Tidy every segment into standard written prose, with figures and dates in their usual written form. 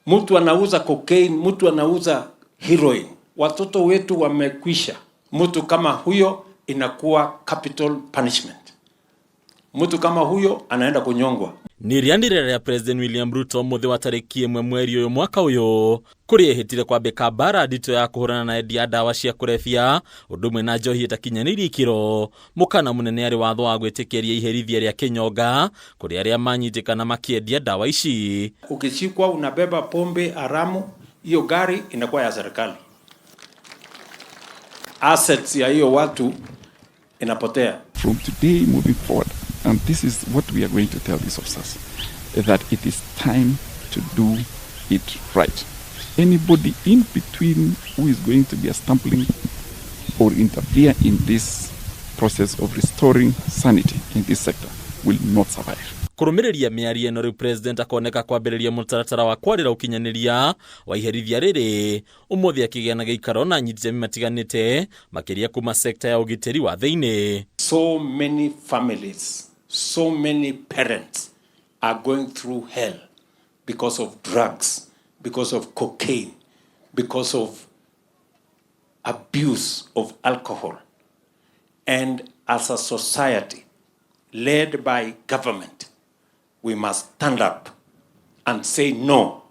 Mtu anauza cocaine, mtu anauza heroin, watoto wetu wamekwisha. Mtu kama huyo inakuwa capital punishment. Mtu kama huyo anaenda kunyongwa. Nĩ rĩanĩrĩra rĩa President William Ruto mũthĩ wa tarĩki 1 mweri ũyũ mwaka ũyũ, kũrĩa ehĩtire kwambĩka mbara nditũ ya kũhũrana na endia a ndawa cia kũrebia ũndũ ũmwe na njohi ĩtakinyanĩirie ikĩro. Mũkana mũnene arĩ watho wa gwĩtĩkĩria iherithia rĩa kĩnyonga kũrĩ arĩa manyitĩkana makĩendia ndawa ici. Ukishikwa unabeba pombe haramu, hiyo gari inakuwa ya serikali. Assets ya hiyo watu inapotea. From today moving forward, and this is what we are going to tell these officers, that it is time to do it right. Anybody in between who is going to be a stumbling or interfere in this process of restoring sanity in this sector will not survive. Kũrũmĩrĩria mĩario ĩno, rĩu President akoneka kwambĩrĩria mũtaratara wa kwarĩra ũkinyanĩria wa iherithia rĩrĩ, ũmũthĩ akĩgĩa na gĩikaro na anyiti itemi matiganĩte, makĩria kuma sekta ya ũgitĩri wa thĩinĩ. So many families, so many parents are going through hell because of drugs, because of cocaine, because of abuse of alcohol. And as a society led by government, we must stand up and say no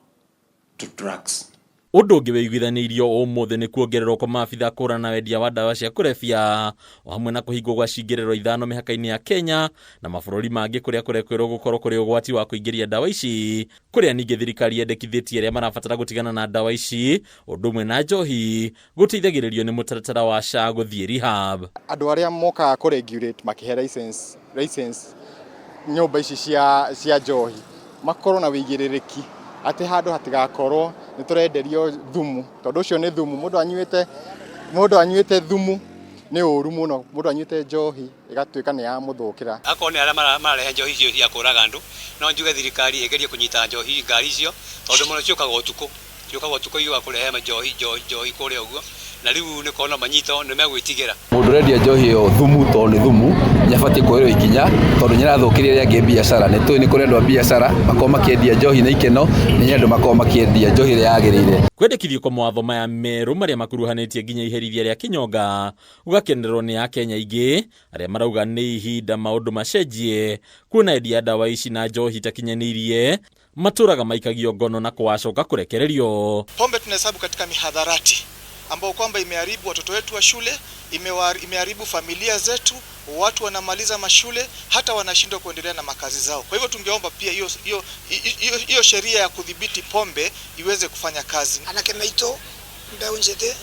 to drugs. Ũndũ ũngĩ wĩiguithanĩirio ũmũthĩ nĩ kuongererwo kwa maabitha kũhũrana na wendia wa ndawa cia kũrebia, o hamwe na kũhingwo gwa cingĩrĩro 5 mĩhaka-inĩ ya Kenya na mabũrũri mangĩ kũrĩa kũrekwĩrwo gũkorwo kũrĩ ũgwati wa kũingĩria ndawa ici, kũrĩa ningĩ thirikari yendekithĩtie arĩa marabatara gũtigana na ndawa ici ũndũ ũmwe na njohi gũteithagĩrĩrio nĩ mũtaratara wa SHA gũthiĩ rehab. Andũ arĩa mokaga kũ regulate makĩhe license nyũmba ici cia njohi makorwo na wĩigĩrĩrĩki atĩ handũ hatigakorwo nĩ tũrenderio thumu, tondũ ũcio nĩ thumu. Mũndũ anyuĩte thumu nĩ ũru mũno. Mũndũ anyuĩte njohi ĩgatuĩka nĩ yamũthũkĩra. Akorwo nĩ arĩa mararehe njohi icio cia kũraga andũ, no njuge thirikari ĩgerie kũnyita njohi ngari icio, tondũ mũno ciũkaga ũtukũ igoka kũrehe njohi kũrĩa ũguo, na rĩu nĩ kuona manyitwo nĩ megwĩtigĩra. Mũndũ ũrendia njohi ĩyo thumu, tondũ nĩ thumu, nĩ abatiĩ kuoerwo ikinya, tondũ nĩ arathũkĩria arĩa angĩ biacara. Nĩ tũĩ nĩ kũrĩ andũ a biacara makoragwo makĩendia njohi na ikeno, nĩ andũ makoragwo makĩendia njohi ĩrĩa yagĩrĩire. Kwendekithio kwa mawatho maya merũ marĩa makuruhanĩtie nginya iherithia rĩa kĩnyonga gũgakenerwo nĩ Akenya aingĩ arĩa marauga nĩ ihinda maũndũ macenjie, kuona endia a ndawa ici na njohi itakinyanĩirie matũraga maikagio ngono na kwacoka kũrekererio. Pombe tunahesabu katika mihadharati ambao kwamba imeharibu watoto wetu wa shule, imeharibu familia zetu, watu wanamaliza mashule hata wanashindwa kuendelea na makazi zao. Kwa hivyo tungeomba pia hiyo sheria ya kudhibiti pombe iweze kufanya kazi. Anake maitũ, mbeũ njĩthĩ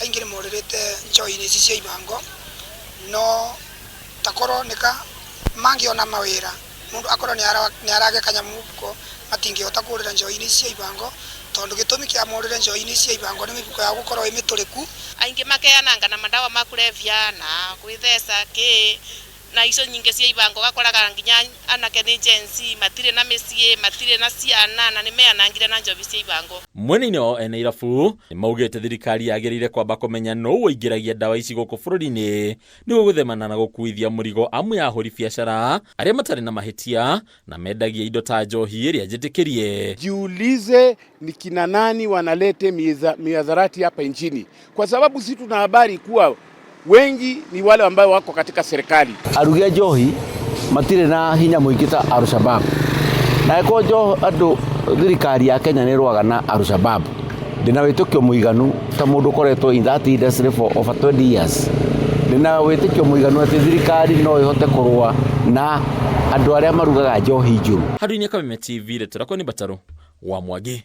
aingĩ nĩ morĩrĩte njohi-inĩ ici cia ibango, no takorwo nĩka mangĩona mawĩra, mũndũ akorwo nĩ arage kanyamũ mũhuko, matingĩhota kũrĩra njohi-inĩ ici cia ibango, tondũ gĩtũmi kĩa morĩre njohi-inĩ ici cia ibango nĩ mĩhuko yao gũkorwo ĩ mĩtũrĩku. Aingĩ makeananga na madawa ma kulevya na kwĩtheca kĩ na icio nyingĩ cia ibango. Gakoraga nginya anake nĩ Gen Z matirĩ na mĩciĩ, matirĩ na ciana, na nĩ meanangire na njohi cia ibango. Mwena-inĩ wao ene irabu nĩ maugĩte thirikari yagĩrĩire kwamba kũmenya nũ ũingĩragia ndawa ici gũkũ bũrũri-inĩ nĩguo gwĩthemana na gũkuithia mũrigo amu ya ahũri biacara arĩa matarĩ na mahĩtia na mendagia indo ta njohi ĩrĩa njĩtĩkĩrie. Jiulize ni kina nani wanalete mihadarati hapa nchini, kwa sababu sisi tuna habari kuwa wengi ni wale ambao wako katika serikali. Arugi a njohi matirĩ na hinya mũingĩ ta Al-Shabab, na ĩkorwo andũ thirikari ya Kenya nĩ ĩrũaga na Al-Shabab, ndĩna wĩtĩkio mũiganu ta mũndũ ũkoretwo in that industry for over 20 years, ndĩna wĩtĩkio mũiganu atĩ thirikari no ĩhote kũrũa na andũ arĩa marugaga njohi njũru. Handũ-inĩ Kameme TV, rĩtwa rĩakwa nĩ Batarũ wa Mwangi.